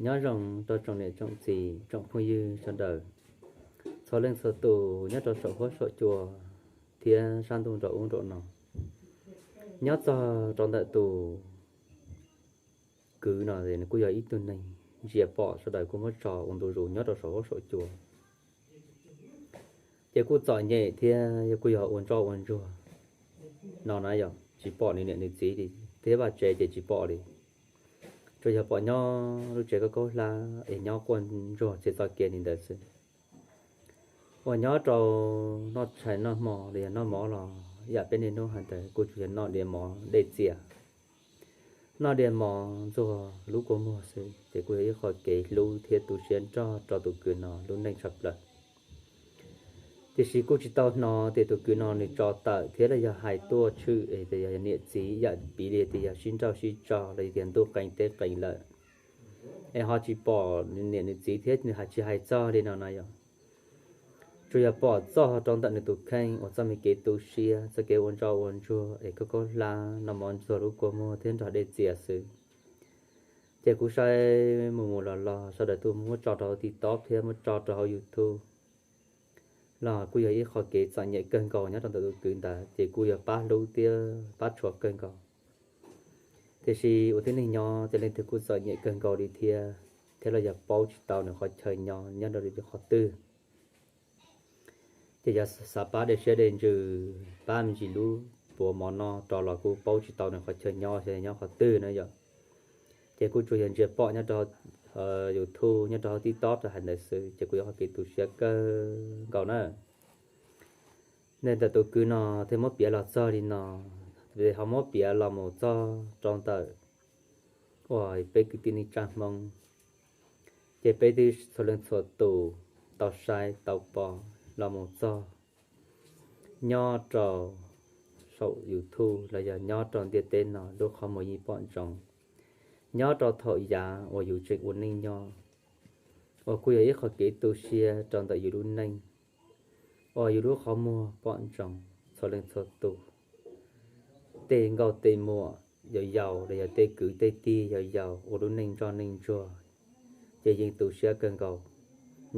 Nyob zoo rau tsoom niam tsoom txiv tsoom phooj ywg sawv daws, txhua leej txhua tus nyob rau saum huab saum cua thiab sab ntuj nraum ub nraum no. Nyob txog rau ntawm tus kwv no es nws kuj yog ib tug neeg ntsia pom sawv daws kuj muab tso ua ntu zus nyob rau saum huab saum cua. Ces kuj txom nyem thiab yog kuj yog ua ntsoj ua ntsuag no na yom, tsis pom nws niam nws txiv li, thiab vaj tsev ces tsis pom li. Tsuas yog pom nyob lub tsev kaub kaub hlab es nyob quaj ntsuag txiav txoj kev li ntawd xwb. Uas nyob rau noj tshais noj hmo los yog noj mov los yam peb niaj hnub hais ntawd kuj tsuas yog noj diav mov dej txias, noj diav mov ntxuag lub kua muag xwb, ces kuj yog ib qho kev hlub thiab tu siab nrog rau tus kwv no lub neej tshaj plaws. Tiam sis kuj tsis tau hnov tias tus kwv no nws tso tawm thiab los yog hais tuaj tshwm es tias yog niam txiv yam piv li tias yog sib nrauj sib tso los yog tias ntuj qee teb qee lawm, es ho tsis pom nws niam nws txiv thiab nws hais tsis hais txog li no na yom. Tsuas yog pom txog rau ntawm nws tus kheej uas txoj me kev tu siab, txoj kev ua ntsoj ua ntsuag es kaub kaub hlab, noj mov ntxuag lub kua muag thiab nrog dej txias xwb. Ces kuv saib mus mus los los sawv daws tuaj muab tso rau hauv TikTok thiab muab tso rau hauv YouTube los kuj yog ib qho kev txom nyem kawg nkaus nyob rau ntawm tus kwv ntawd, ces kuj yog pab hlub thiab pab tshua kawg nkaus. Tiam sis ua tib neeg nyob ces leej twg kuj txom nyem kawg nkaus li thiab, thiab los yog paub tsis tau nws qhov chaw nyob nyob rau li qhov twg. Ces yog xav pab dej siab dej ntsws, pab me ntsis lub puav mov noj rau los kuj paub tsis tau nws qhov chaw nyob xyov nyob qhov twg na yom. Ces kuj tsuas yog ntsia pom nyob rau YouTube, nyob rau hauv TikTok rau hais ntawd xwb, ces kuj yog qhov kev tu siab kawg nkaus na. Ntawm tus kwv no thiaj muab piav los txog li no, ho muab piav los mus txog rau ntawm uas peb kwv tij neej tsa Hmoob, ces peb twb txhua leej txhua tus tau saib tau pom los mus txog nyob rau saum YouTube los yog nyob rau ntiaj teb no lub qhov muag yeej pom ntsoov, nyob rau thaum yav uas yus tseem ua neej nyob, uas kuj yog ib qho kev tu siab rau ntawm yus lub neej, uas yus lub qhov muag pom ntsoov txhua leej txhua tus. Tej nkauj tej muam yau yau los yog tej kwv tej tij yau yau ua lub neej ntsoj neej ntsuag, ces yeej tu siab kawg nkaus.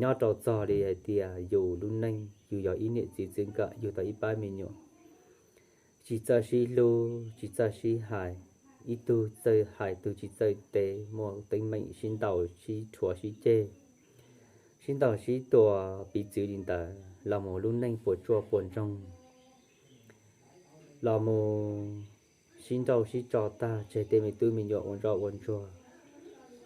Nyob rau txog li hais tias yus lub neej yus yog ib niam txiv txwv nkawm yug tau ib pab me nyuam, tsis txawj sib hlub tsis txawj sib hais, ib tug txawj hais tug tsis txawj teb, muaj teeb meem sib ntaus sib rhuav sib ceg, sib ntaus sib tua piv txwv li ntawd los mus lub neej puas tsuaj puas ntsoog los mus sib nrauj sib tso tag tseg tej me tub me nyuam ua ntsoj ua ntsuag.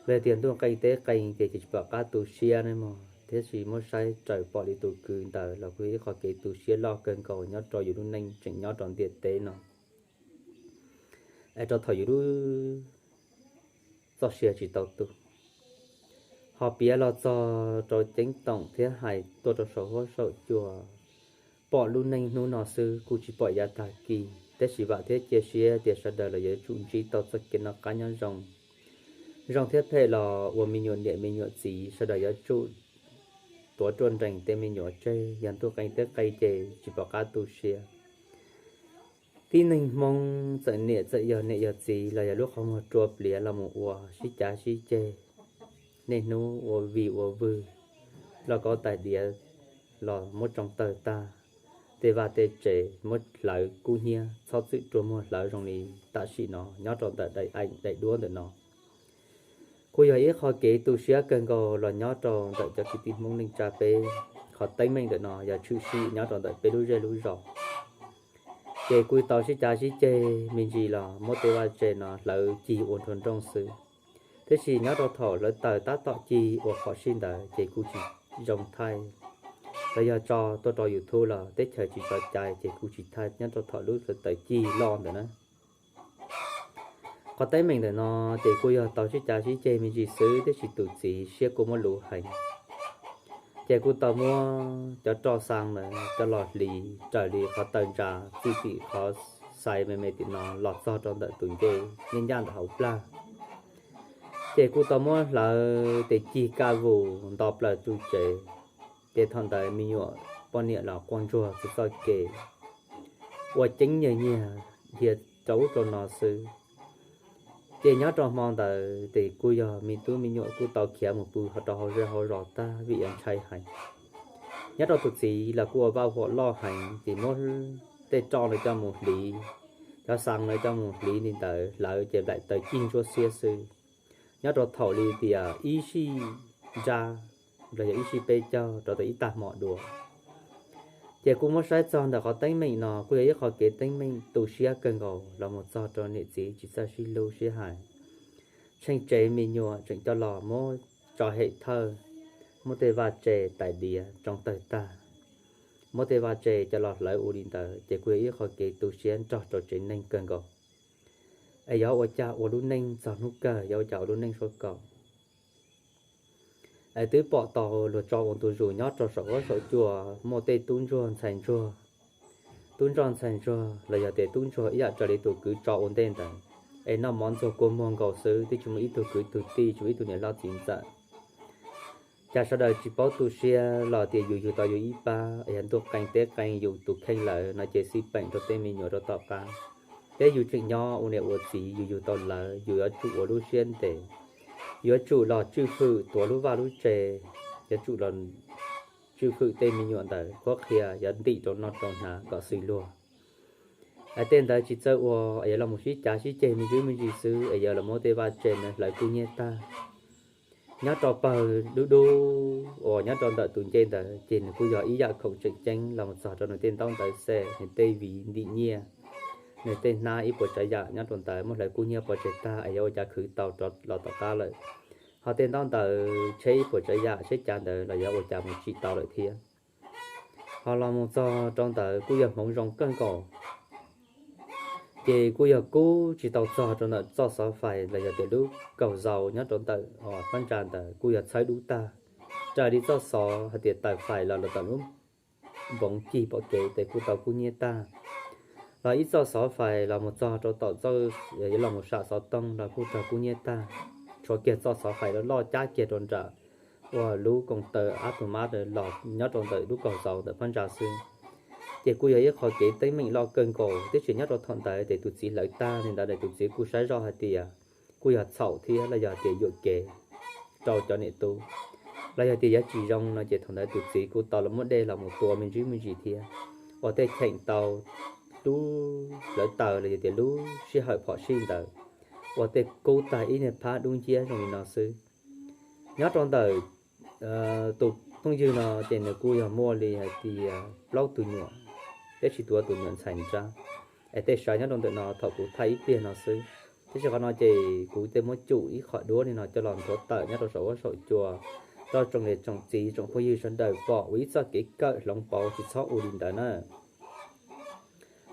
Los tias ntuj qee teb qee ces tsis pom qab tu siab ne mog, tiam sis muab saib raws pom li tus kwv ntawd los kuj yog ib qho kev tu siab loj kawg nkaus nyob rau yus lub neej tseem nyob rau ntiaj teb no, es rau thaum yus lub txoj sia tsis tau tu. Ho piav los txog rau ceeb toom thiab hais tuaj rau saum huab saum cua, pom lub neej hnub no xwb kuj tsis pom yav tag kis, tab sis vam thiab cia siab tias sawv daws los yuav tsum ntsib tau txoj kev noj qab nyob zoo. Zoo thiab phem los ua me nyuam niam me nyuam txiv sawv daws yuav tsum tuav ruaj nrees tej me nyuam tseg, yog ntuj qee teb qee ces tsis pom qab tu siab. Tib neeg Hmoob txawm niam txawm yog niam yog txiv los yog lub qhov muag rua pliav los mus ua sib cav sib ceg, niaj hnub ua vij ua vwg, lauj kaub tais diav los muab tsoo tawg tag, tej vaj tej tsev muab hlawv kub hnyiab, txhob txwm rua muag hlawv zoo li tam sim no nyob rau ntawm daim eem daim duab ntawm no. Kuj yog ib qho kev tu siab kawg nkaus los nyob rau ntawm cov kwv tij Hmoob neej tsa peb. Qhov teeb meem ntawm no yog tshwm sim nyob rau ntawm peb lub zej lub zos, ces kuj tau sib cav sib ceg me ntsis los muab tej vaj tsev no hlawv cig ua nroo nrooj xwb. Tiam sis nyob rau thaum hlawv taws tab tom cig ua phom sij ntawd ces kuj tsis zoo thaij. los yog tso tuaj rau YouTube los teb chaws tsis tso cai ces kuj tsis thaij nyob rau thaum lub sawv tawm cig loj ntawm na. Qhov teeb meem ntawm no ces kuj yog tau sib cav sib ceg me ntsis xwb tiam sis tus txiv siab kuj muab luv heev. Ces kuj tau muab cov roj xaa ntawd coj los hliv raws li qhov taw ntsa txij tim qhov xais me me tim no los txog rau ntawm tus ncej nyob ncaj ntawm hauv plag. Ces kuj tau muab hlawv tes cig kaj vus nto plaws ru tsev. Ces thaum ntawd me nyuam poj niam los quaj ntsuag txog txoj kev ua ceeb nyiag nyiag dhia rau ub rau no xwb. Ces nyob rau hmo ntawd ces kuj yog me tub me nyuam kuj tau khiav mus pw rau hauv zej hauv zos tag vim yog ntshai heev. Nyob rau tus txiv los kuj ua vaj huam loj heev ces muab tej roj no coj mus hliv, cov xaa no coj mus hliv li ntawd hlawv ces nplaim taws cig ntsuab xiab xwb. Nyob rau thaum li tias ib sij ntsab los yog ib sij peb caug rau tau ib tag hmo dua. Ces kuj muab saib txog ntawm qhov teeb meem no kuj yog ib qhov kev teeb meem tu siab kawg nkaus los mus txog rau niam txiv tsis txawj sib hlub sib hais. Tsheej tsev me nyuam tseem coj los muab tso hem thawj, muab tej vaj tse tais diav tsoo tawg tag, muab tej vaj tse coj los hlawv ua li ntawd ces kuj yog ib qhov kev tu siab nrog rau tsev neeg kawg nkaus. Es yuav ua cas ua lub neej txog hnub kawg, yuav ua cas ua lub neej suab kaum. Es twb pom tau luag tso ua ntu zus nyob rau saum huab saum cua, muaj tej tub ntsuag ntxhais ntsuag, tub ntsoj ntxhais ntsuag los yog tias tub ntsuag ib yam raws li tus kwv tso ua ntej ntawd, es noj mov ntxuag kua muag nkaus xwb twb tsis muaj ib tug kwv tug tij, tsis muaj ib tug niam hlob txiv ntxawm. Cas sawv daws tsis paub tu siab los tias yus yug tau yus ib pab es yog ntuj qee teb qee yus tus kheej lawm no ces xij peem rau tej me nyuam rau tom qab. Peb yus tseem nyob ua niam ua txiv yus yug tau lawv yus yuav tsum ua lub siab ntev, yuav tsum los tswj hwm tuav lub vaj lub tse, yuav tsum los tswj hwm tej me nyuam ntawd qhuab qhia yuav ntim rau noj rau hnav kom xws luag. Es tej ntawd tsis txawj ua es yuav los mus sib cav sib ceg me ntsis me ntsis xwb es yuav los muab tej vaj tse ntawd hlawv kub hnyiab tag. Nyob rau pawg dub dub uas nyob rau ntawm tus ncej ntawd ces nws kuj yog ib yam khoom tseem ceeb los mus txog rau nws tej ntaub ntawv xej, nws tej viv ntim nyiaj, nws tej hnab ib puas tsav yam nyob rau ntawd muab hlawv kub hnyiab pov tseg tag es yuav ua cas khwv tau rov los tom qab lawm. Ho tej ntaub ntawv tsheb ib puas tsav yam tsheb cav ntawd los yuav ua cas mus tsim tau lawm thiab. Ho los mus txog rau ntawd kuj yog hmoov zoo kawg nkaus, ces kuj yog kub tsis tau txog rau ntawm txoj xov fais los yog tias lub kaus zau nyob rau ntawm phab ntsa ntawd kuj yog txhawb dub tag. Raws li txoj xov hais tias tawm fais los los tom lub npoov cig pom kev ces kuj tau kub hnyiab tag. Los ib txoj xov fais los mus txog rau tom txoj yuav los mus sam xov tooj los kuj raug kub hnyiab tag. Tshuav kiag txoj xov fais loj loj cab kiag rau nram uas lub koom taw ab tug mab los nyob rau ntawm lub kaus zau ntawm phab ntsa xwb. Ces kuj yog ib qho kev teeb meem loj kawg nkaus tiam sis nyob rau thaum ntawd ces tus txiv hlawv tag li ntawd es tus txiv kuj saib zoj hais tias kuj yog txhaum thiab los yog tias yuam kev rau cov niam tub, los yog tias yuav tsis zoo no ces thaum ntawd tus txiv kuj tau los muab dej los mus tua me ntsis me ntsis thiab, uas tej cheem tau lub hlawv taws los yog tias lub sij hawm phom sij ntawd, uas tej kub tag ib niag phab dub nciab zoo li no xwb. Nyob rau ntawm tus phooj ywg no ces nws kuj yog muaj li hais tias plaub tus nyuam, tiam sis tuav tus nyuam ntxhais nrab. Es tej sawv nyob rau ntawm no thaum kuv thaij ib pliag no xwb, tiam sis qhov no ces kuv tej muab cum ib qho duab li no coj los nthuav tawm nyob rau saum huab saum cua rau tsoom niam tsoom txiv tsoom phooj ywg sawv daws pom ua ib txoj kev kawm hloov pauv tsis txhob ua li ntawd na.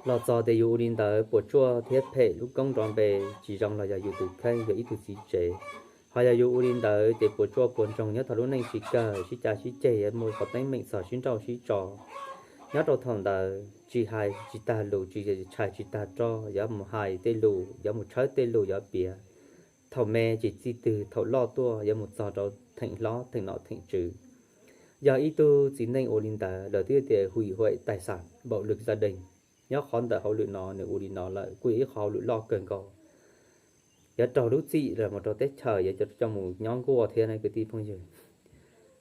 Los txog tias yus ua li ntawd puas tsuaj thiab phem lub koob nrov npe tsis zoo los yog yus tus kheej yog ib tug txiv tsev, ho yog yus ua li ntawd ces puas tsuaj puas ntsoog nyob thaum lub neej tsis kawg sib cav sib ceg yuav muaj qhov teeb meem txog sib nrauj sib tso. Nyob rau thaum ntawd tsis hais tsis tag lus tsis tshais tsis tag roj yuav mus hais tej lus yuav mus tshawb tej lus yuav piav. Thaum me ces txij twg thaum loj tuaj yuav mus txog rau theem hlob theem nom theem tswv. Yog ib tug txiv neej ua li ntawd lawv twb tias hủy hoại tài sản bạo lực gia đình. Nyob qhov ntawm hauj lwm no nws ua li no lawm kuj yog ib qho hauj lwm loj kawg nkaus, yuav raug lub txim los mus rau teb chaws yuav coj mus nyob nkuaj thiab na kwv tij phooj ywg.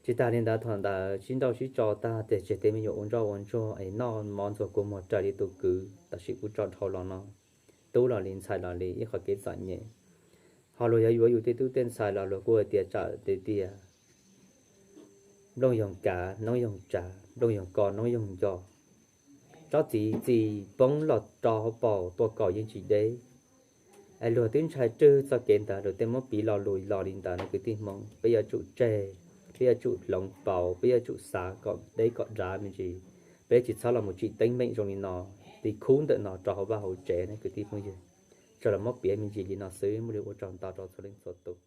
Tsis tas li ntawd thaum ntawd sib nrauj sib tso tag tes tseg tej me nyuam ua ntsoj ua ntsuag es noj mov ntxuag kua muag raws li tus kwv tam sim kuv tso dhau los no. Tub los li ntxhais los li ib qho kev txom nyem. Ho luag yuav yuav yus tej tub tej ntxhais los luag kuj hais tias tsawm tias tias nplooj yoog kav noob yoog tsav, nplooj yoog ko noob yoog nco. Tsob txiv txiv poob los rau hauv paus tua kaus yeej tsis deb. Es luag twb ntshai rwg txoj kev ntawd luag tej muab piv lo lus los li ntawd no kwv tij Hmoob peb yuav tsum tseg Peb yuav tsum hloov pauv, peb yuav tsum xav kom deb kom dav me ntsis. Peb tsis txhob los mus tsim teeb meem zoo li no, tiv khub ntawm no rau hauv vaj hauv tsev ne kwv tij phooj ywg. Tso los muab piav me ntsis li no xwb, muaj li ua tsaug ntau rau txhua leej txhua tus.